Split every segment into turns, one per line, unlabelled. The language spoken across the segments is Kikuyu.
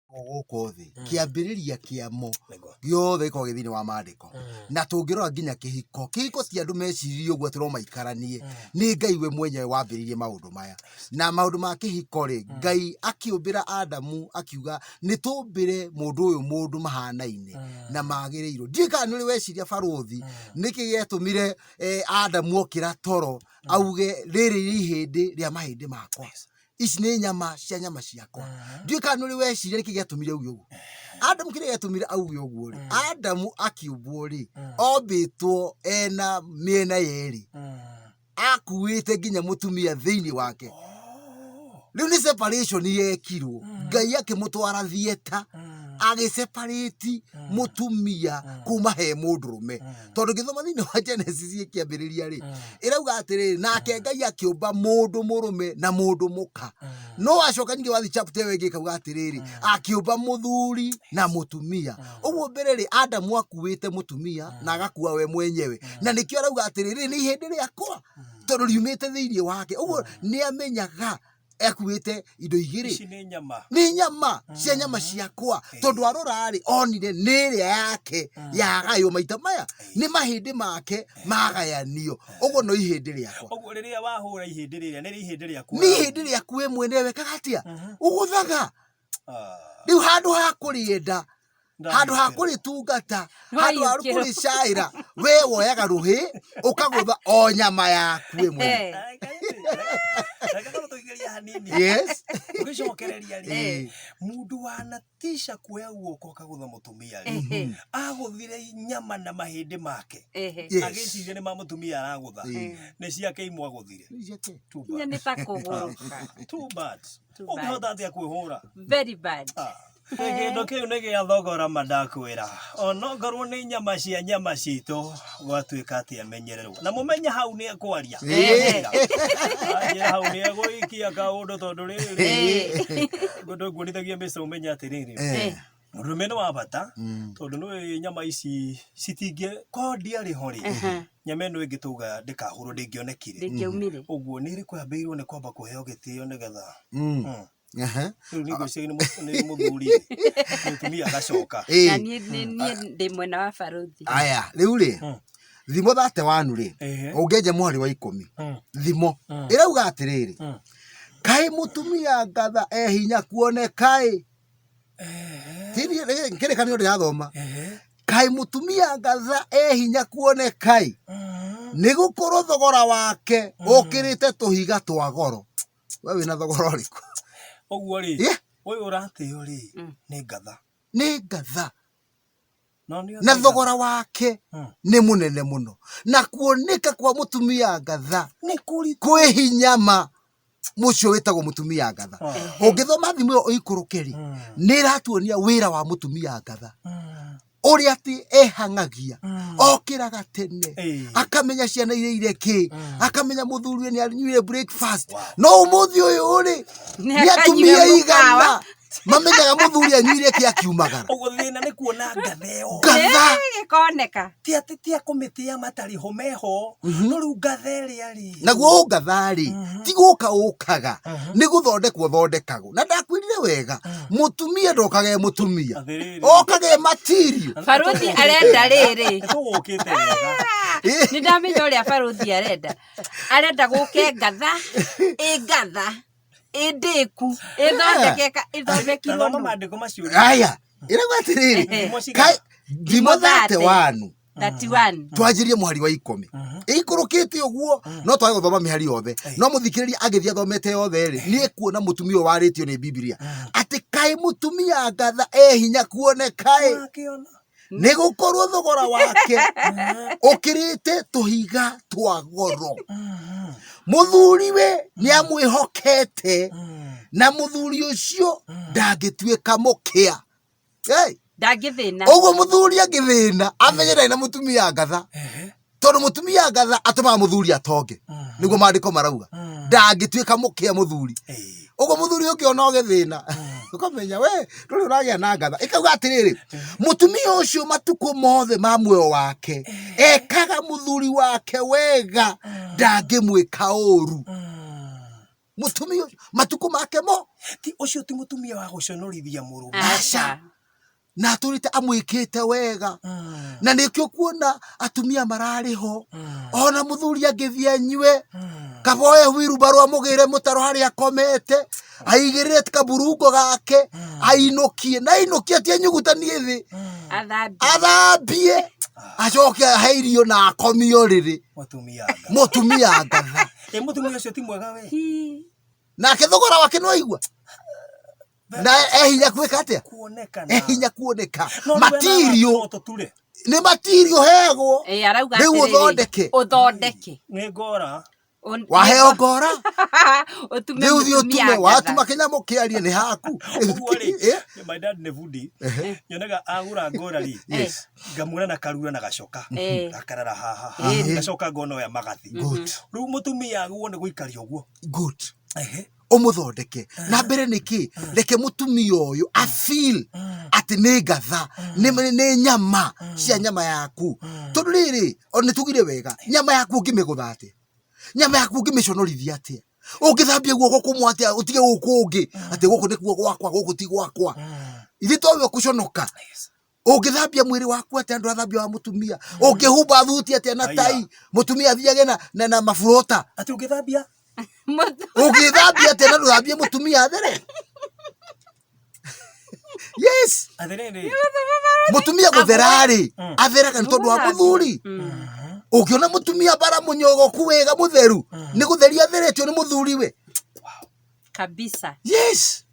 Gũkũ thĩ kĩambĩrĩria kĩamo gĩothe gĩkoragwo gĩ thĩinĩ wa maandĩko. Na tũngĩrora nginya kĩhiko, kĩhiko ti andũ meciririe ũguo atĩ no maikaranie, nĩ Ngai we mwenyewe wambĩrĩirie maũndũ maya. Na maũndũ ma kĩhiko rĩ, Ngai akĩũmbĩra Adamu akiuga nĩ tũmbĩre mũndũ ũyũ mũndũ mahanaine na magĩrĩirwo. Ndiũĩ kana nĩ ũrĩ weciria barũthi nĩkĩ gĩatũmire Adamu okĩra toro auge rĩrĩ nĩ ihĩndĩ rĩa mahĩndĩ makwa. Ici nĩ nyama cia nyama ciakwa. Ndiũĩ kana nĩ ũrĩ weciria nĩkĩ gĩatũmire auge ũguo. Adamu kĩrĩa gĩatũmire auge ũguo rĩ, Adamu akĩũmbwo rĩ, ombĩtwo ena mĩena yerĩ. Akuĩte nginya mũtumia thĩinĩ wake. Rĩu nĩ separation yekirwo. Ngai akĩmũtwara theatre, agĩ separate mũtumia kuma he mũndũrũme. Tondũ ngĩthoma thĩinĩ wa Genesis ĩkĩambĩrĩria rĩ, ĩrauga atĩrĩrĩ, nake Ngai akĩũmba mũndũ mũrũme na mũndũ mũka. No wacoka ningĩ wathiĩ chapter ĩyo ĩngĩ ĩkauga atĩrĩrĩ, akĩũmba mũthuri na mũtumia. Ũguo mbere rĩ, Adamu akuĩte mũtumia na agakua we mwenyewe. Na nĩkĩo arauga atĩrĩrĩ, rĩrĩ nĩ ihĩndĩ rĩakwa tondũ riumĩte thĩinĩ wake. Ũguo nĩ amenyaga akuĩte indo igĩrĩ.
Ici nĩ nyama.
Nĩ nyama cia nyama ciakwa. Tondũ arora rĩ, onire nĩ ĩrĩa yake yagaywo maita maya, nĩ mahĩndĩ make magayanio. Ũguo no ihĩndĩ rĩakwa.
Ũguo rĩrĩa wahũra ihĩndĩ rĩrĩa, nĩ ihĩndĩ rĩaku.
Nĩ ihĩndĩ rĩaku we mwenyewe wekaga atĩa? Ũgũthaga. Rĩu handũ ha kũrĩenda, handũ ha kũrĩtungata, handũ ha kũrĩcaĩra, we woyaga rũhĩ ũkagũtha o nyama yaku we mwene.
Reke korwo tũingĩrie hanini.
Yes.
Ũgĩcokereria rĩ, mũndũ wanatisha kuoya guoko akagũtha mũtumia rĩ, agũthire nyama na mahĩndĩ make.
Yes.
Agĩciria nĩ ma mũtumia aragũtha. Nĩ ciake imwe agũthire. Too
Hinya
bad.
nĩ ta kũgũrũka.
Too bad.
Too bad.
Ũngĩhota atĩa kwĩhũra?
Very bad.
Kĩndũ kĩu nĩ gĩa thogora ma ndakwĩra. Onokorwo nĩ nyama cia nyama citũ gwatuĩka atĩ amenyererwo. Na mũmenye hau nĩ ekwaria. Anjĩra hau nĩ egũikia kaũndũ tondũ rĩrĩ ngũndũ nguonithagia mbica ũmenye atĩrĩrĩ. Mũndũrũme nĩ wa bata tondũ nĩ nyama ici citingĩ korwo ndiarĩ ho rĩ nyama ĩno ĩngĩ tauga ndĩkahũrwo ndĩngĩonekire.
Ndĩngĩaumire.
Ũguo nĩ ĩrĩ kwambĩrĩirwo nĩ kwamba kũheo gĩtĩo nĩgetha Rĩu nĩ ngwĩciria nĩ mũthuri mũtumia agacoka.
Na niĩ niĩ ndĩ mwena wa barũthi.
Aya, rĩu rĩ, thimo 31 rĩ, ũngĩenja mũhari wa 10, thimo ĩrauga atĩrĩrĩ, kaĩ mũtumia ngatha e hinya kuoneka-ĩ. Kĩrĩkanĩro ndĩrathoma. Kaĩ mũtumia ngatha e hinya kuoneka-ĩ, nĩ gũkorwo thogora wake ũkĩrĩte tũhiga twa goro. We wĩna thogora ũrĩkũ?
Ũguo rĩ, ũyũ ũratĩo rĩ, nĩ ngatha.
Nĩ ngatha. Na thogora wake nĩ mũnene mũno. Na kuoneka kwa mũtumia ngatha kwĩ hinya ma mũcio wĩtagwo mũtumia ngatha. Ũngĩthoma thimũ ĩyo ũikũrũke rĩ, nĩ ĩratuonia wĩra wa mũtumia ngatha. Ũrĩa atĩ ehang'agia, okĩraga tene, akamenya ciana iria ire kĩ, akamenya mũthuriwe nĩ anyuire breakfast. No ũmũthĩ ũyũ rĩ, nĩ atumia igana mamenyaga mũthuri anyuire kĩ akiumagara.
Ũguo thĩna nĩ kuona ngatha ĩyo.
Ngatha.
Ĩkoneka.
Ti atĩ ti a kũmĩtĩa matarĩ ho meho, no rĩu ngatha ĩrĩa rĩ.
Naguo ũngatha rĩ, ti gũka ũkaga, nĩ gũthondekwo ũthondekagwo. Na ndakwĩrire wega, mũtumia ndokaga e mũtumia, okaga e material.
Barũthi arenda rĩrĩ.
Tũgũkĩte wega.
Nĩ ndamenya ũrĩa barũthi arenda. Arenda gũke ngatha, ĩ ngatha, ĩ ndĩku, ĩthondekeka, ĩthondekirwo
Thoma
nũ.
maandĩko macio.
Aya, ĩrauga atĩrĩrĩ, thimo 31.
31.
Twanjĩrie mũhari wa 10. Ĩikũrũkĩte ũguo, no twage gũthoma mĩhari yothe. No mũthikĩrĩria agĩthiĩ athomete yothe rĩ, nĩ ekuona mũtumia ũyũ warĩtio nĩ Bibilia. Atĩ kaĩ mũtumia ngatha e hinya kuoneka-ĩ. Nĩ gũkorwo thogora wake ũkĩrĩte tũhiga twa goro. Mũthuriwe nĩ amwĩhokete na mũthuri ũcio ndangĩtuĩka mũkĩa. Hey!
Ndangĩthĩna.
Ũguo mũthuri angĩthĩna amenye ndarĩ na mũtumia ngatha. Tondũ mũtumia ngatha atũmaga mũthuri atonge. Nĩguo maandĩko marauga. Ndangĩtuĩka mũkĩa mũthuri. Ũguo mũthuri ũngĩona ũgĩthĩna, ũkamenya we ndũrĩ ũragĩa na ngatha. Ĩkauga atĩrĩrĩ, mũtumia ũcio matukũ mothe ma muoyo wake ekaga mũthuri wake wega, ndangĩmwĩka ũru. Mũtumia ũcio matukũ make mo
Ti ũcio ti mũtumia wa gũconorithia mũrũme.
Aca. Na atũrĩte amwĩkĩte wega. Na nĩkĩo kuona atumia mararĩ ho. Ona mũthuri angĩthiĩ anyue, kaboe wheelbarrow amũgĩre mũtaro harĩa akomete, aigĩrĩre kaburungo gake, ainũkie, na ainũkie atie nyugutanie thĩ,
Athambie.
Athambie, acoke ahe irio na akomie ũrĩrĩ.
Mũtumia ngatha.
Mũtumia ngatha.
Ĩ mũtumia ũcio ti mwega we.
Hi.
Nake thogora wake nĩwaigua? Na ehinya gwĩka atĩa?
Kuonekana.
Ehinya kuoneka.
No rĩu
Matirio.
wena tũture.
Nĩ matirio heagwo.
Ĩ arauga
Rĩu
atĩrĩrĩ,
ũthondeke.
Ũthondeke.
Nĩ ngora.
Waheo ngora.
Ũtume
Rĩu thiĩ
mũtumia
ũtume
ngatha.
Watuma kĩnyamũ kĩarie nĩ haku.
Ũguo rĩ,
Eh?
my dad nĩ bundi. Nyonaga agũra ngora rĩ,
Yes.
ngamuona na karura na gacoka. Gakarara haha. Gacoka ngona oya magathi.
Good.
Rĩu mũtumia agwo nĩ gũikaria ũguo.
Good.
Ehe.
Ũmũthondeke na mbere nĩkĩ reke mũtumia ũyũ a feel atĩ nĩ ngatha, nĩ nyama cia nyama yaku, tondũ rĩrĩ o nĩ tugire wega, nyama yaku ũngĩmĩgũtha atĩa, nyama yaku ũngĩmĩconorithia atĩa, ũngĩthambia guoko kũmwe atĩa ũtige gũkũ ũngĩ atĩ gũkũ nĩkuo gwakwa, gũkũ ti gwakwa, ithuĩ twagĩrĩirwo kũconoka. Ũngĩthambia mwĩrĩ waku atĩa ndũrathambia wa mũtumia, ũngĩhumba thuti atĩa na tai mũtumia athiage na maburota.
Atĩ ũngĩthambia?
Ũngĩthambia atĩa na ndũthambie mũtumia athere? Yes.
Atĩrĩrĩ.
Mũtumia gũthera-rĩ, atheraga nĩ tondũ wa mũthuri. Ũngĩona mũtumia bara mũnyogoku wega mũtheru, nĩ gũtheria atheretio nĩ mũthuri we.
Kabisa.
Yes.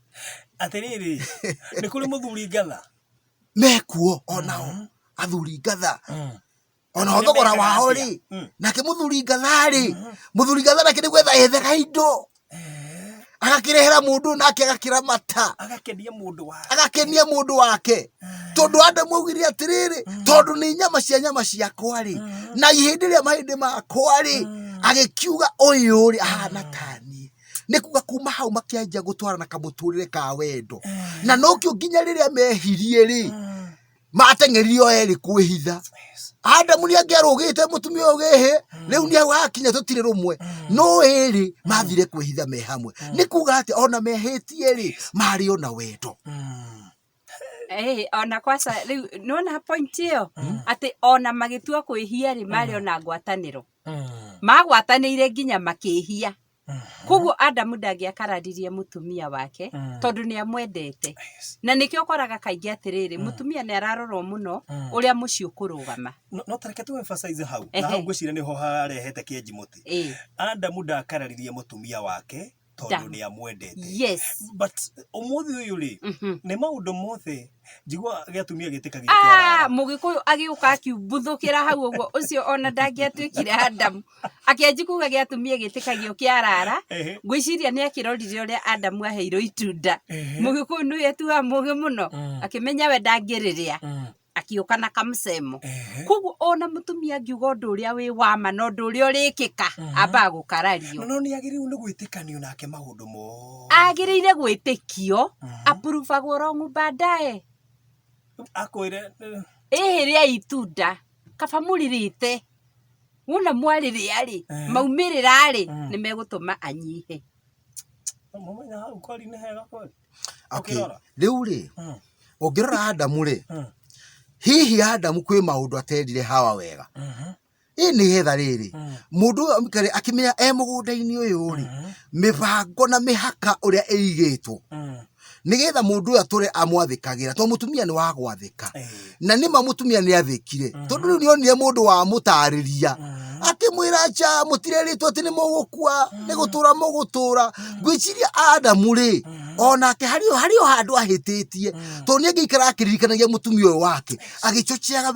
Atĩrĩrĩ, nĩ kũrĩ mũthuri ngatha?
Mekuo onao athuri ngatha. Ona thogora wao rĩ, nake mũthuri ngatha rĩ, mũthuri ngatha nake nĩ gwetha ethaga indo. Agakĩrehera mũndũ nake agakĩramata.
Agakenia mũndũ wake.
Agakenia mũndũ wake. Tondũ Adamu augire atĩrĩrĩ, tondũ nĩ nyama cia nyama ciakwa rĩ, na ihĩndĩ rĩa mahĩndĩ makwa rĩ, agĩkiuga ũyũ rĩ ahana taniĩ. Nĩ kuga kuma hau makĩanjia gũtwarana kamũtũrĩre ka wendo. Na nokĩo nginya rĩrĩa mehirie rĩ, mateng'eririo erĩ kwĩhitha. Adamu nĩ angĩarũgĩte mũtumia ũyũ gĩhĩ, rĩu nĩ hau hakinya tũtirĩ rũmwe. No ĩrĩ mathire kwĩhitha me hamwe. Nĩ kuga atĩ ona mehĩtie rĩ, marĩ ona wendo.
Ona kwaca rĩu nĩwona point ĩyo atĩ ona magĩtua kwĩhia rĩ, marĩ ona ngwatanĩro. Magwatanĩire nginya makĩhia. Koguo Adamu ndangĩakararirie mũtumia wake tondũ nĩ amwendete. Na nĩkĩo ũkoraga kaingĩ atĩrĩrĩ, mũtumia nĩ ararorwo mũno ũrĩa mũciĩ ũkũrũgama.
No ta reke tu emphasize hau. Na hau ngwĩciria nĩho harehete kĩenji mũtĩ. Adamu ndakararirie mũtumia wake tondũ nĩ amwendete.
Yes.
But ũmũthĩ ũyũ rĩ, nĩ maũndũ mothe njigua gĩatumia gĩtĩkagia kĩarara.
Mũgĩkũyũ agĩũka akiumbuthũkĩra hau ũguo, ũcio ona ndangĩatuĩkire Adamu. Akĩanji kuga gĩatumia gĩtĩkagio kĩarara, ngwĩciria nĩ akĩrorire ũrĩa Adamu aheirwo itunda. Mũgĩkũyũ nĩwe atuaga mũgĩ mũno, akĩmenya we ndangĩrĩrĩa. Akĩũka na kamcemo. Koguo ona mũtumia angiuga ũndũ ũrĩa wĩ wa ma na ũndũ ũrĩa ũrĩkĩka, ambaga gũkarario.
No nĩ agĩrĩirwo nĩ gwĩtĩkanio nake maũndũ mothe.
Agĩrĩire gwĩtĩkio, apuruvagwo wrong baadaye.
Akwĩre,
Ĩhĩ rĩa itunda, kaba mũrĩrĩte. Wona mwarĩrĩa rĩ, maumĩrĩra rĩ, nĩ megũtũma anyihe.
Mũmenya hau kweri nĩ hega kweri.
Okay.
Ũkĩrora.
Rĩu rĩ, ũngĩrora Adamu rĩ, hihi Adamu kwĩ maũndũ aterire Hawa wega. Ĩ nĩgetha rĩrĩ, mũndũ ũyũ amikare akĩmenya e mũgũnda-inĩ ũyũ rĩ, mĩbango na mĩhaka ũrĩa ĩigĩtwo. Nĩgetha mũndũ ũyũ atũre amwathĩkagĩra, tondũ mũtumia nĩ wa gwathĩka. Na nĩma mũtumia nĩ athĩkire, tondũ rĩu nĩonire mũndũ wa mũtarĩria. Akĩmwĩra nja, mũtirerĩtwo atĩ nĩ mũgũkua, nĩ gũtũra mũgũtũra. Ngwĩciria Adamu rĩ, onake harĩ o handũ ahĩtĩtie, tondũ nĩ angĩikara akĩririkanagia mũtumia ũyũ wake, agĩchocheaga,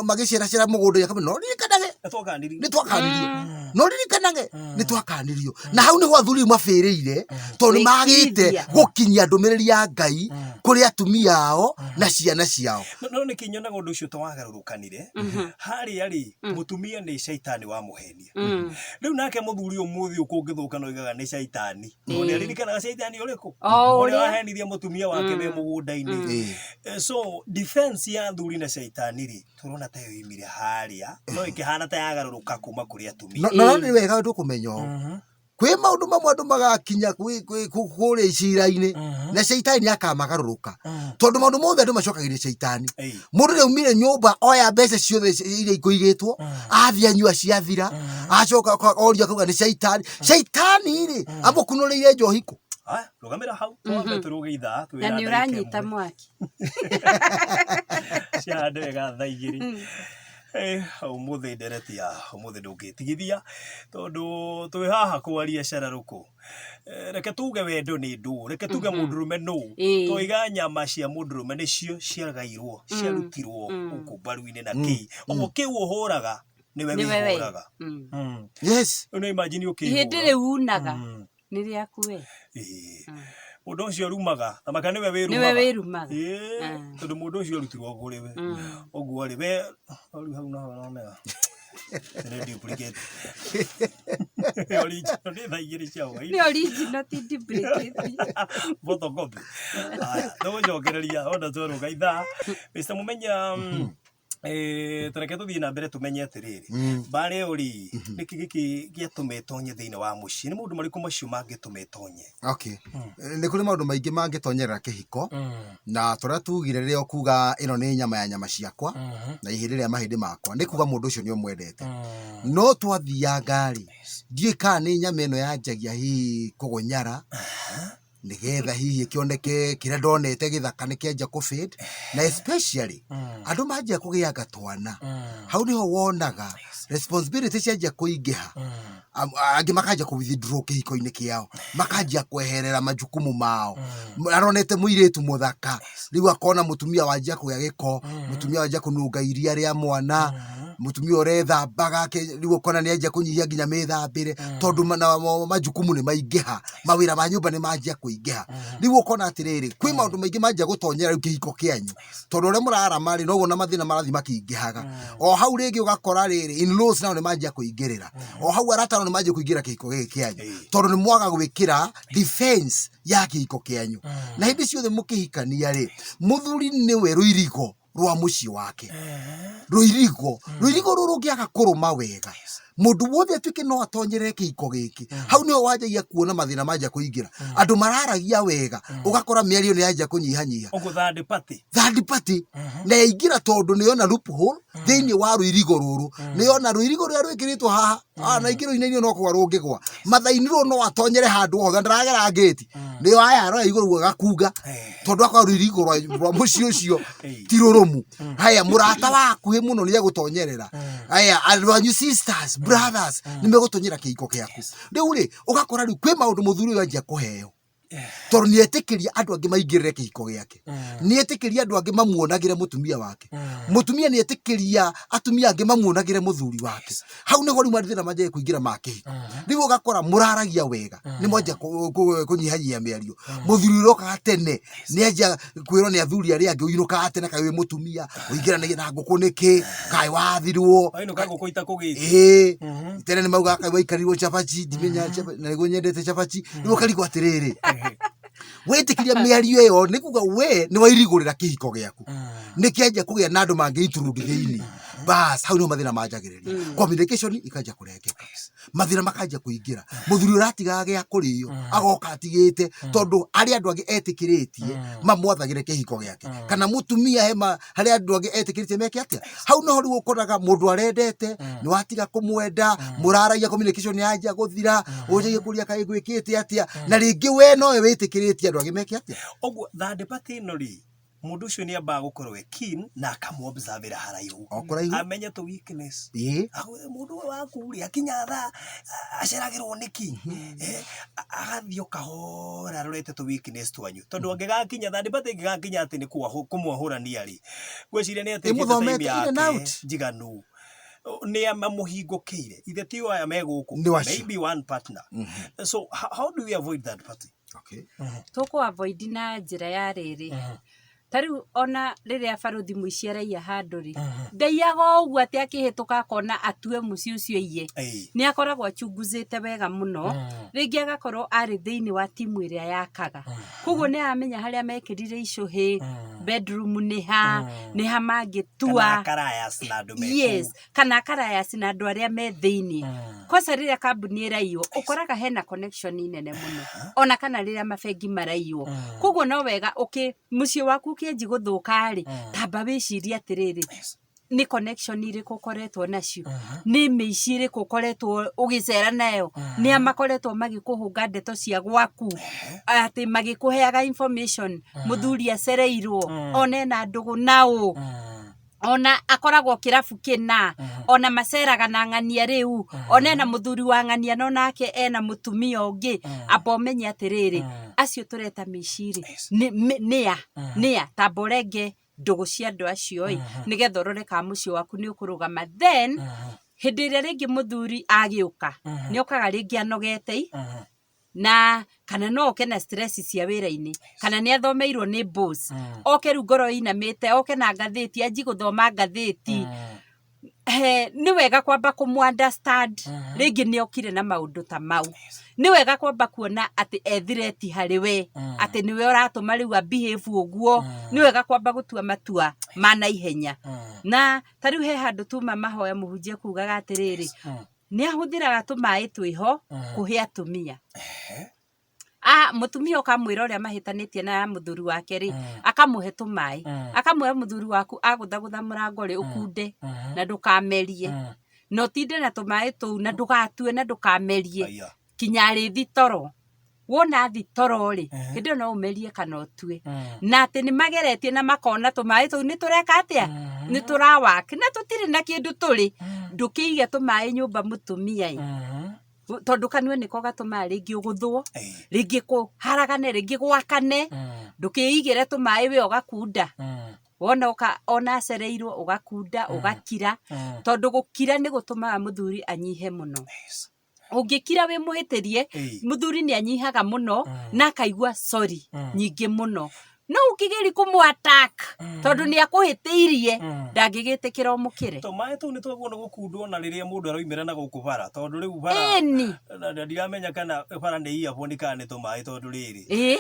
magĩceracera mũgũnda-inĩ, akamwĩra, no ririkanage.
Nĩ twakanirio.
Nĩ twakanirio. No ririkanage, nĩ twakanirio. Na hau nĩho athuri mabĩrĩire, tondũ nĩ magĩte
Gwĩkithia.
gũkinyia ndũmĩrĩri ya Ngai kũrĩ atumia ao na ciana ciao.
No nĩkĩ nyonaga ũndũ ũcio tawagarũrũkanire? Harĩa rĩ, mũtumia nĩ caitani wa mũhenia. Rĩu nake mũthuri ũmũthĩ ũyũ kũngĩthũka no oigaga nĩ caitani. Tondũ nĩ aririkanaga caitani ũrĩkũ?
O
Ũrĩa
ũrĩa.
wahenirie mũtumia wake me mũgũnda-inĩ. So defense ya athuri na caitani rĩ, tũrona ta ĩyo imire harĩa, no ĩkĩhana ta yagarũrũka kuma kũrĩ atumia.
No nĩ wega tũkũmenya ũũ. Kwĩ maũndũ mamwe andũ magakinya kũrĩa icira-inĩ na caitani akamagarũrũka, tondũ maũndũ mothe andũ macokagĩria caitani. Mũndũ nĩ aumire nyũmba oya mbeca ciothe iria ikũigĩtwo, athiĩ anyua ciathira, acoka oria akauga nĩ caitani. Caitani rĩ, amũkunũrĩire njohi kũ?
Aya, rũgamĩra hau twambe tũrũge ithaa
twĩna Na nĩ
ndagĩka
ũranyita
ĩmwe.
Mwaki.
Ciahande wega thaa 2. Ũmũthĩ ndereti ya ũmũthĩ ndũngĩtigithia tondũ twĩ haha kwaria cararũkũ. Reke tuge wendo nĩ ndũ, reke tuge mũndũrũme nũ. Twaiga nyama cia mũndũrũme nĩcio ciagairwo, ciarutirwo gũkũ mbaru-inĩ na kĩ. Ũguo kĩu ũhũraga nĩwe
Nĩwe we.
wĩhũraga.
Yes.
Rĩu nĩ imagine
Ihĩndĩ
ũkĩhũra.
Rĩu unaga nĩ rĩaku we.
Mũndũ ũcio rumaga na maka nĩwe
Nĩwe
wĩrumaga.
wĩrumaga.
Tondũ mũndũ ũcio arutirwo kũrĩ we. Ũguo rĩ, we rĩu hau naho ũronera. Nĩ duplicate. Nĩ original, nĩ thaa 2 cia hwaĩ-inĩ.
Nĩ original ti duplicate.
Photocopy. Haya, tũgũcokereria ona twarũga ithaa. Mr. Mũmenya, tareke tũthiĩ na mbere tũmenye atĩrĩrĩ, mbara ĩyo rĩ, nĩkĩ gĩkĩ gĩatũma ĩtonye thĩinĩ wa mũciĩ? Nĩ maũndũ marĩkũ macio mangĩtũma ĩtonye?
Okay. Nĩ kũrĩ maũndũ maingĩ mangĩtonyerera kĩhiko, na torĩa tugire rĩrĩa ũkuga ĩno nĩ nyama ya nyama ciakwa na ihĩndĩ rĩa mahĩndĩ makwa, nĩ kuga mũndũ ũcio nĩ ũmwendete. No twathianga rĩ, ndiũĩ kana nĩ nyama ĩno yanjagia hihi kũgũnyara, nĩgetha hihi ĩkĩoneke kĩrĩa ndonete gĩthaka nĩ kĩanjia kũ fade, na especially andũ manjia kũgĩanga twana, hau nĩho wonaga responsibility cianjia kũingĩha. Angĩ makanjia kũ withdraw kĩhiko-inĩ kĩao, makanjia kweherera majukumu mao. Aronete mũirĩtu mũthaka, rĩu akona mũtumia wanjia kũgĩa gĩko, mũtumia wanjia kũnunga iria rĩa mwana, mũtumia ũrethambaga, rĩu ũkona nĩ anjia kũnyihia nginya mĩthambĩre, tondũ majukumu nĩ maingĩha, mawĩra ma nyũmba nĩ manjia kũingĩha. Rĩu ũkona atĩrĩrĩ, kwĩ maũndũ maingĩ manjia gũtonyera rĩu kĩhiko kĩanyu, tondũ ũrĩa mũrarama rĩ, noguo na mathĩna marathiĩ makĩingĩhaga. O hau rĩngĩ ũgakora rĩrĩ, in-laws nao nĩ manjia kũingĩrĩra, o hau arata nao nĩ manjia kũingĩra kĩhiko gĩkĩ kĩanyu, tondũ nĩ mwaga gwĩkĩra defense ya kĩhiko kĩanyu. Na hĩndĩ ciothe mũkĩhikania rĩ, mũthuri nĩwe rũirigo rwa mũciĩ wake. Rũirigo rũrũ rũngĩaga kũrũma wega, mũndũ wothe atuĩke no atonyerere kĩhiko gĩkĩ, hau nĩho wanjagia kuona mathĩna manjia kũingĩra. Andũ mararagia wega, ũgakora mĩario nĩ yanjia kũnyihanyiha.
Ũguo third party.
Third party na yaingĩra, tondũ nĩ yona loophole thĩinĩ wa rũirigo rũrũ, nĩ yona rũirigo rũrĩa rwĩkĩrĩtwo haha. Na ingĩ rũinainio no kũgwa rũngĩgwa mathaini rũrũ, no atonyere handũ hothe, ndaragera ngĩti, nĩyo aya aroya igũrũ guo agakunga, tondũ akorwo rũirigo rwa mũciĩ ũcio ti rũrũmu. Haya, mũrata wa hakuhĩ mũno nĩ egũtonyerera. Haya, andũ anyu, sisters, brothers, nĩ megũtonyera kĩhiko kĩaku. Rĩu rĩ, ũgakora rĩu kwĩ maũndũ mũthuri ũyũ anjia kũheo, tondũ nĩ etĩkĩria andũ angĩ maingĩrĩre kĩhiko gĩake, nĩ etĩkĩria andũ angĩ mamuonagĩre mũtumia wake, mũtumia nĩ etĩkĩria atumia angĩ mamuonagĩre mũthuri wake. Hau nĩho rĩu mathĩna manjagia kũingĩra ma kĩhiko. Rĩu ũgakora mũraragia wega, nĩ mwanjia kũnyihanyihia mĩario. Mũthuri ũrokaga tene nĩ anjia kwĩrwo nĩ athuri arĩa angĩ, ũinũkaga tene, kaĩ wĩ mũtumia ũingĩranagia na ngũkũ nĩkĩ, kaĩ wathirwo.
Wainũka ngũkũ itakũgĩte.
Ĩĩ, tene nĩ maugaga kaĩ waikarirwo cabaci, ndimenya na nĩguo nyendete cabaci. Rĩu ũkarigwo atĩrĩrĩ, wetĩkĩria mĩario ĩyo, nĩ kuga we nĩ wairigũrĩra kĩhiko gĩaku, nĩ kĩanjia kũgĩa na andũ mangĩ intrude thĩinĩ. Bas, hau nĩho mathĩna manjagĩrĩria, communication ikanjia kũrengeka, mathĩna makanjia kũingĩra. Mũthuri ũratigaga gĩa kũrĩo agoka atigĩte, tondũ arĩ andũ angĩ etĩkĩrĩtie mamwathagĩre kĩhiko gĩake, kana mũtumia hema harĩ andũ angĩ etĩkĩrĩtie meke atĩa. Hau noho rĩu ũkoraga mũndũ arendete nĩ watiga kũmwenda, mũraragia, communication yanjia gũthira, ũnjagie kũria kaĩ gwĩkĩte atĩa, na rĩngĩ we nowe wĩtĩkĩrĩtie andũ angĩ meke atĩa.
Ũguo third party ĩno rĩ, mũndũ ũcio nĩ ambaga gũkorwo e keen na akamũobservĩra haraihu.
O kũraihu.
Amenye tũ weakness. Akwĩre mũndũ ũyũ waku rĩ, akinya thaa aceragĩrwo nĩkĩ? Agathiĩ o kahora arorete tũ weakness twanyu, tondũ angĩgakinya third party ĩngĩgakinya atĩ nĩ kũmwahũrania rĩ, ngwĩciria nĩ atĩkĩte time
Ĩmũthomete in and
yake
out.
njiganu, nĩ amamũhingũkĩire ithe ti aya me gũkũ.
Nĩ wacio.
Maybe one partner. So how do we avoid that party?
Okay.
Tũkũ avoid na njĩra ya rĩrĩ. Ta rĩu ona rĩrĩa barũthi mũici araiya handũ rĩ, ndaiyaga o ũguo atĩ akĩhĩtũka akona atue mũciĩ ũcio aiye. Nĩ akoragwo achunguzĩte wega mũno, rĩngĩ agakorwo arĩ thĩinĩ wa timu ĩrĩa yakaga. Koguo nĩ aramenya harĩa mekĩrire icũhĩ, bedroom nĩ ha, nĩ ha mangĩtua.
Kana akarayas na andũ me
Yes,
kũu.
kana akarayas na andũ arĩa me thĩinĩ. Kwanza rĩrĩa kambuni ĩraiywo, ũkoraga hena connection nene mũno. Ona kana rĩrĩa mabengi maraiywo. Koguo no wega ũkĩ, mũciĩ waku ũkĩanjia gũthũka rĩ, tamba wĩcirie atĩrĩrĩ, nĩ connection irĩkũ ũkoretwo nacio, nĩ mĩici ĩrĩkũ ũkoretwo ũgĩcera nayo, nĩa makoretwo magĩkũhũnga ndeto cia gwaku, atĩ magĩkũheaga information, mũthuri acereirwo, ona ena ndũgũ na ũ, ona akoragwo kĩrabu kĩna, ona maceraga na ng'ania rĩu, ona ena mũthuri wa ng'ania no nake ena mũtumia ũngĩ, amba ũmenye atĩrĩrĩ, acio tũreta mĩici rĩ, nĩa, nĩa, tamba ũrenge ndũgũ cia andũ acio ĩ, nĩgetha ũrore kana mũciĩ waku nĩ ũkũrũgama. Then, hĩndĩ ĩrĩa rĩngĩ mũthuri agĩũka, nĩ okaga rĩngĩ anogete ĩ, na kana no oke na stress cia wĩra-inĩ, kana nĩ athomeirwo nĩ boss, oke rĩu ngoro ĩinamĩte, oke na ngathĩti, anjie gũthoma ngathĩti, he, nĩ wega kwamba kũmũ understand rĩngĩ nĩ okire na maũndũ ta mau. Nĩ wega kwamba kuona atĩ e threat harĩ we, atĩ nĩwe ũratũma rĩu a behave ũguo, nĩ wega kwamba gũtua matua ma naihenya. Na ta rĩu he handũ tuma mahoya mũhunjia kugaga atĩrĩrĩ, nĩ ahũthĩraga tũmaĩ twĩho kũhe atumia. Ah, mũtumia ũkamwĩra ũrĩa mahĩtanĩtie na mũthuri wake rĩ, akamũhe tũmaĩ, akamwĩra mũthuri waku agũthagũtha mũrango rĩ, ũkunde na ndũkamerie, na ũtinde na tũmaĩ tũu na ndũgatue na ndũkamerie
Aya.
kinya arĩthi toro. Wona athi toro rĩ, hĩndĩ ĩyo no ũmerie kana ũtue. Na atĩ nĩ mageretie na makona tũmaĩ tũu nĩ tũreka atĩa? Nĩ tũra work na tũtirĩ na kĩndũ tũrĩ. Ndũkĩige tũmaĩ nyũmba mũtumia ĩ. Tondũ kanua nĩko gatũmaga rĩngĩ ũgũthwo, rĩngĩ kũharagane, rĩngĩ gwakane, ndũkĩigĩre tũmaĩ we ũgakunda. Wona oka ona acereirwo ũgakunda, ũgakira, tondũ gũkira nĩ gũtũmaga mũthuri anyihe mũno. Ũngĩkira wĩ mũhĩtĩrie, mũthuri nĩ anyihaga mũno na akaigua sorry nyingĩ mũno. No ũngĩgeria kũmũ attack tondũ nĩ akũhĩtĩirie, ndangĩgĩtĩkĩra ũmũkĩre.
Tũmaĩ tũu nĩ twagĩrĩirwo nĩ gũkundwo na rĩrĩa mũndũ araumĩra na gũkũ bara tondũ rĩu bara
Ĩni.
na ndiramenya kana bara nĩ earphone kana nĩ tũmaĩ tondũ rĩrĩ
Ĩĩ.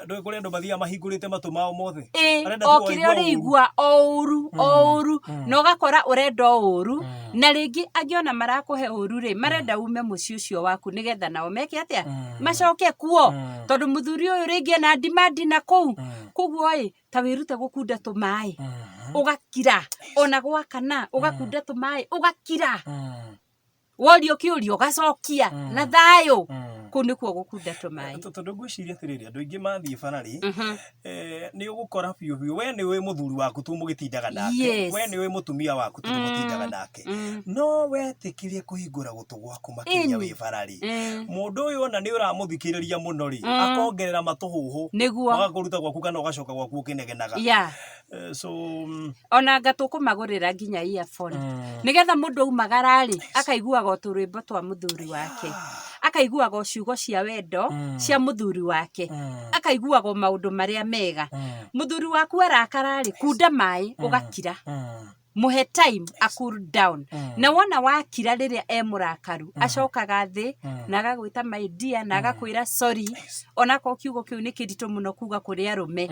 ndũĩ kũrĩ andũ mathiaga mahingũrĩte matũ mao mothe
Ĩĩ,
Arenda
o
tu
kĩrĩa
waigua ũru.
ũrĩigua o ũru o ũru na ũgakora ũrenda o ũru na rĩngĩ angĩ ona marakũhe ũru rĩ marenda ume mũciĩ ũcio waku nĩgetha nao meke atĩa macoke kuo tondũ mũthuri ũyũ rĩngĩ ena demand na kũu koguo ĩ ta wĩrute gũkunda tũmaĩ ũgakira ona gwakana ũgakunda tũmaĩ ũgakira worio kĩũria ũgacokia na thayũ kũu nĩkuo gũkunda tũmaĩ
Tondũ ngwĩciria atĩrĩrĩ andũ aingĩ mathiĩ bara rĩ nĩ ũgũkora biũ biũ we nĩ ũĩ mũthuri waku tu mũgĩtindaga nake
Yes.
we nĩ ũĩ mũtumia waku tu mũtindaga nake no wetĩkĩrie kũhingũra gũtũ gwaku makĩria
Ĩni.
wĩ bara rĩ mũndũ ũyũ ona nĩ ũramũthikĩrĩria mũno rĩ akongerera matũhũhũ
Nĩguo.
magakũruta gwaku kana ũgacoka gwaku ũkĩnegenaga
Yeah.
So
Ona anga tũkũmagũrĩra nginya earphone. Nĩgetha mũndũ aumagara rĩ, akaiguaga o tũrwĩmbo twa mũthuri wake. Akaiguaga o ciugo cia wendo cia mũthuri wake. Akaiguaga o maũndũ marĩa mega. Mũthuri waku arakara rĩ, kunda maĩ ũgakira. Mũhe time a cool down. Na wona wakira rĩrĩa e mũrakaru, acokaga thĩ na agagwĩta my dear na agakwĩra sorry. Onakorwo kiugo kĩu nĩ kĩritũ mũno kuga kũrĩ arũme.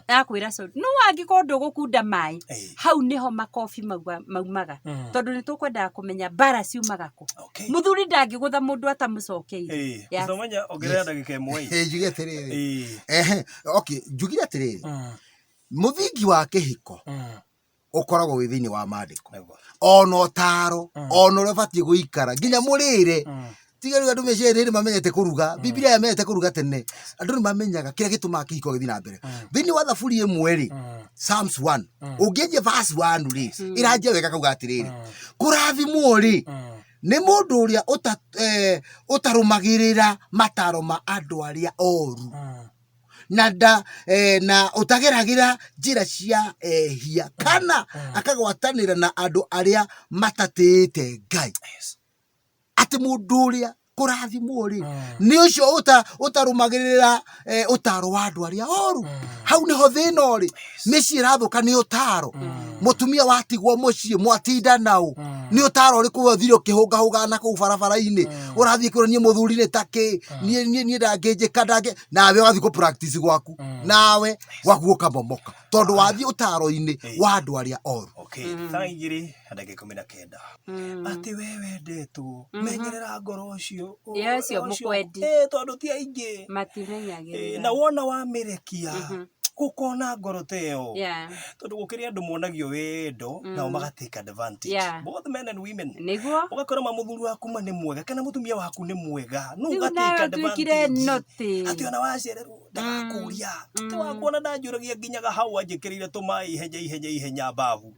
Agakwĩra sorry. No angĩkorwo ndũgũkunda maĩ, hau nĩho makobi maumaga. Tondũ nĩ tũkwendaga kũmenya mbara ciumaga kũ.
Okay.
Mũthuri ndangĩgũtha mũndũ atamũcokeire. Yes.
Ũcemania ongerera ndagĩka ĩmwe ĩ.
Ĩ, njuge atĩrĩrĩ. Ehe, okay, njugire atĩrĩrĩ mũthingi wa kĩhiko ũkoragwo wĩ thĩinĩ wa maandĩko
Nĩguo.
ona ũtaro ona ũrĩa ũbatiĩ gũikara nginya mũrĩre tiga rĩu andũ meciria nĩ mamenyete kũruga bibilia yamenyete kũruga tene andũ nĩ mamenyaga kĩrĩa gĩtũmaga kĩhiko gĩthiĩ na mbere thĩinĩ wa thaburi ĩmwe rĩ Psalms 1 ũngĩanjia verse 1 rĩ ĩranjia wega kauga atĩrĩrĩ kũrathimwo rĩ nĩ mũndũ ũrĩa ũtarũmagĩrĩra mataro ma andũ arĩa oru na nda na ũtageragĩra njĩra cia ehia kana akagwatanĩra na andũ arĩa matatĩĩte Ngai. Atĩ mũndũ ũrĩa Kũrathimwo rĩ nĩ ũcio ũtarũmagĩrĩra ũtaro wa andũ arĩa oru. Hau nĩho thĩna ũrĩ. Mĩciĩ ĩrathũka nĩ ũtaro. Mũtumia watigwo mũciĩ mwatinda naũ, nĩ ũtaro ũrĩkũ we ũthire ũkĩhũngahũngaga na kũu barabara-inĩ, ũrathiĩ kwĩrwo niĩ mũthuri nĩ takĩ, niĩ niĩ ndangĩnjĩka ndangĩ, nawe ũgathiĩ kũ practice gwaku, nawe gwaku gũkamomoka tondũ wathiĩ ũtaro-inĩ wa andũ arĩa oru.
Okay, thaa 2:19. Atĩ we wendetwo, menyerera ngoro ũcio.
Ĩ, ũcio mũkwendi.
Ĩ, tondũ ti aingĩ.
Matimenyagĩrĩra.
Na wona wamĩrekia, gũkona ngoro ta ĩyo. Tondũ gũkĩrĩ andũ monagio wendo nao maga take advantage. Both men and women.
Nĩguo.
Ũgakora ma mũthuri waku ma nĩ mwega kana mũtumia waku nĩ mwega, no
Rĩu
ũga
nawe
take
ũtuĩkire
advantage.
naughty.
Atĩ ona wacererwo ndagakũria. Ti wakuona ndanjũragia nginyaga hau anjĩkĩrĩire tũmaĩ ihenya ihenya ihenya mbabu.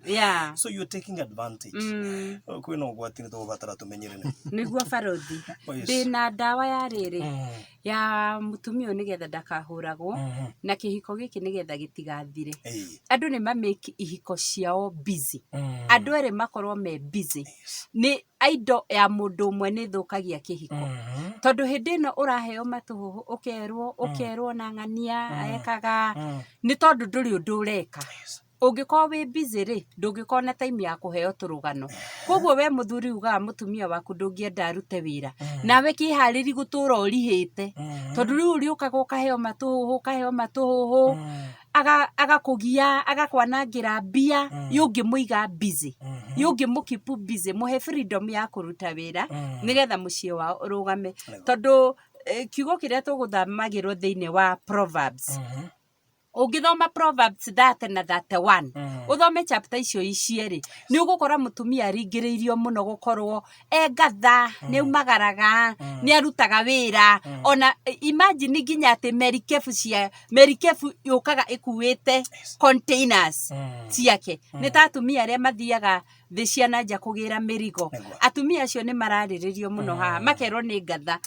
So you're taking advantage. Kwĩna ũgwati nĩ tũgũbatara tũmenyerere.
Nĩguo barothi.
Oh, yes.
Ndĩna ndawa ya rĩrĩ ya mũtumia ũyũ nĩgetha ndakahũragwo na kĩhiko gĩkĩ nĩgetha gĩtigathire. Andũ nĩ ma make ihiko ciao busy. Andũ erĩ makorwo me busy. Nĩ indo ya mũndũ ũmwe nĩ ĩthũkagia kĩhiko. Tondũ hĩndĩ ĩno ũraheo matũhũhũ ũkerwo ũkerwo na ng'ania ekaga nĩ tondũ ndũrĩ ũndũ ũreka. Ũngĩkorwo wĩ busy rĩ, ndũngĩkorwo na time ya kũheo tũrũgano. Koguo we mũthuri ugaga mũtumia waku ndũngĩenda arute wĩra, nawe kĩharĩri gũtũra ũrihĩte. Tondũ rĩu ũrĩũkaga ũkaheo matũhũhũ ũkaheo matũhũhũ, agakũgia, agakwanangĩra mbia, yũngĩmũiga busy, yũngĩmũ keep busy, mũhe freedom ya kũruta wĩra, nĩgetha mũciĩ wao ũrũgame. Tondũ kiugo kĩrĩa tũgũthamagĩrwo thĩinĩ wa Proverbs, ũngĩthoma Proverbs 30 na 31, ũthome chapter icio cierĩ, nĩ ũgũkora mũtumia aringĩrĩirio mũno gũkorwo e ngatha, nĩ aumagaraga, nĩ arutaga wĩra, ona imagine nginya atĩ merikebu cia merikebu yũkaga ĩkuĩte containers ciake. Nĩ ta atumia arĩa mathiaga thĩ cia na nja kũgĩra mĩrigo. Atumia acio nĩ mararĩrĩrio mũno haha, makerwo nĩ ngatha.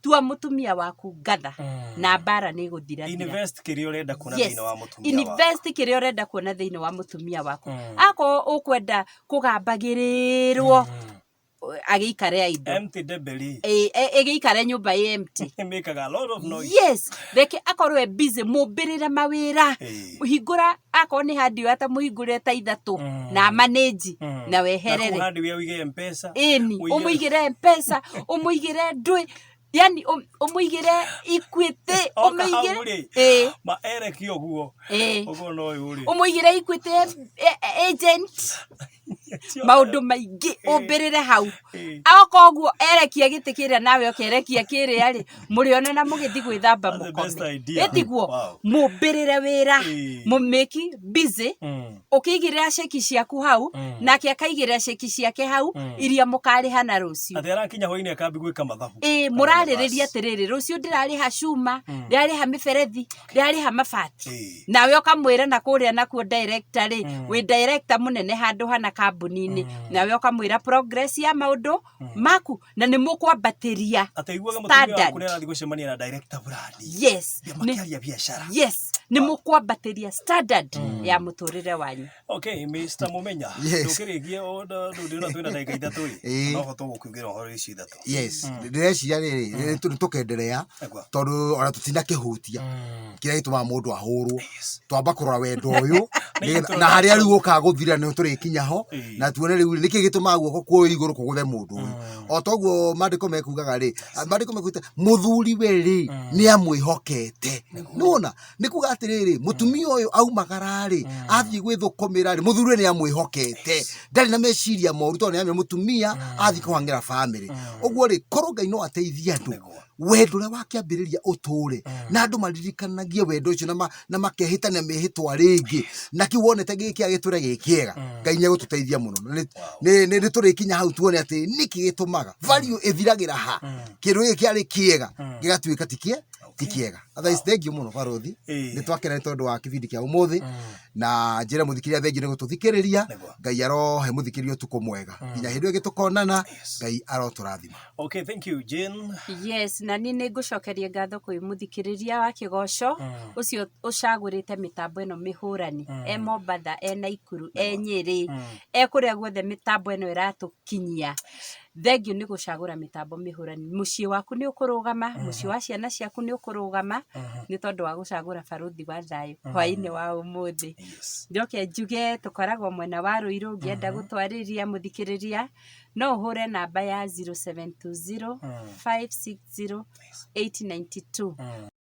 Tua mũtumia waku ngatha na mbara nĩ ĩgũthira thira.
Invest kĩrĩa ũrenda kuona
Yes.
thĩinĩ wa mũtumia waku.
Invest kĩrĩa ũrenda kuona thĩinĩ wa mũtumia waku. Akorwo ũkwenda kũgambagĩrĩrwo agĩikare idle.
Empty debeli.
Ĩgĩikare nyũmba ĩ empty.
Making a lot of noise.
Yes, reke akorwo e busy, mũmbĩrĩre mawĩra. Hingũra akorwo nĩ hardware ta mũhingũrĩre ta ithatũ na manage na weherere.
Na kũu hardware ũige M-Pesa.
Ĩni, ũmũigĩre M-Pesa, ũmũigĩre ndwĩ, yani ũmũigĩre Equity,
Oka hau
ũmũigĩre
rĩ,
ĩĩ.
ma ereki ũguo.
Ĩĩ.
Ũguo no ũyũ rĩ.
Ũmũigĩre Equity agent. Maũndũ maingĩ ũmbĩrĩre hau. Oka ũguo erekia gĩtĩ kĩrĩa nawe ũkerekia kĩrĩa rĩ, mũrĩona na mũgĩthiĩ gwĩthamba
That's the best
mũkome.
idea.
Ĩtiguo,
Wow.
mũmbĩrĩre wĩra, mũmĩki busy, ũkĩigĩrĩra ceki ciaku hau, nake akaigĩrĩra ceki ciake hau, iria mũkarĩha na rũciũ.
Atĩ arakinya hwainĩ akambi gwĩka mathabu.
Ĩĩ, mũrarĩrĩria atĩrĩrĩ, rũciũ ndĩrarĩha cuma, ndĩrarĩha mĩberethi, ndĩrarĩha mabati. Nawe ũkamwĩra na kũrĩa nakuo director rĩ, wĩ director mũnene handũ hana kambuni-inĩ, nawe ũkamwĩra progress ya maũndũ maku, na nĩ mũkwambatĩria
Atĩ aiguaga mũtumia waku
standard.
nĩ arathiĩ gũcemania na director fulani.
Yes.
Nĩ makĩaria biacara.
Yes, nĩ mũkwambatĩria standard ya mũtũrĩre wanyu.
Okay, Mr. Mumenya,
Yes.
ndũkĩrĩkie ndũndĩrona twĩna ndagĩka ithatũ ĩ,
Ĩĩ.
no hoto gũkiugĩra ũhoro ici ithatũ.
Yes, ndĩreciria rĩrĩ nĩ tũkenderea
Nĩguo.
tondũ ona tũtinakĩhutia kĩrĩa gĩtũmaga mũndũ ahũrwo. Twamba kũrora wendo ũyũ
Nĩ
na harĩa rĩu ũkaga gũthira nĩ tũrĩkinya ho
Ĩĩ.
na tuone rĩu nĩkĩ gĩtũmaga guoko kuoywo igũrũ kũgũthe mũndũ ũyũ. O toguo maandĩko mekugaga rĩ, maandĩko mekugĩte mũthuri we rĩ nĩ amwĩhokete. Nĩwona? Nĩ kuga atĩrĩrĩ, mũtumia ũyũ aumagara rĩ, athiĩ gwĩthũkũmĩra rĩ, mũthuri we nĩ amwĩhokete. Ndarĩ na meciria moru tondũ nĩ amenya mũtumia athiĩ kũhang'ĩra bamĩrĩ. Ũguo rĩ, korwo Ngai no ateithie andũ, wendo ũrĩa wakĩambĩrĩria ũtũre, na andũ maririkanagie wendo ũcio na makehĩtania mĩhĩtwa rĩngĩ, na kĩu wonete gĩ kĩega gĩtũre gĩ kĩega. Ngai nĩ egũtũteithia mũno. Na nĩ tũrĩkinya hau tuone atĩ nĩkĩ gĩtũmaga value ĩthiragĩra ha, kĩndũ gĩkĩ kĩarĩ kĩega gĩgatuĩka ti kĩega. Otherwise, thank you mũno barothi. Nĩ twakena nĩ tondũ wa kĩbindi kĩa ũmũthĩ, na njĩre mũthikĩrĩria thengiũ nĩ gũtũthikĩrĩria. Ngai arohe mũthikĩrĩria ũtukũ mwega nginya hĩndĩ ĩyo ĩngĩ tũkonana. Ngai arotũrathima.
Okay, thank you Jane.
Yes, na niĩ nĩ ngũcokeria ngatho kwĩ mũthikĩrĩria wa kĩgoco ũcio ũcagũrĩte mĩtambo ĩno mĩhũrani, e Mombatha, e Naikuru, e Nyĩrĩ, e kũrĩa guothe mĩtambo ĩno ĩratũkinyia. Thengiũ nĩ gũcagũra mĩtambo mĩhũrani. Mũciĩ waku nĩ ũkũrũgama, mũciĩ wa ciana ciaku nĩ ũkũrũgama, nĩ tondũ wa gũcagũra Barũthi wa Thayũ hwaĩ-inĩ wa ũmũthĩ. Njoke njuge tũkoragwo mwena wa Rũirũ, ũngĩenda gũtwarĩria mũthikĩrĩria, no ũhũre namba ya 0720 560 892.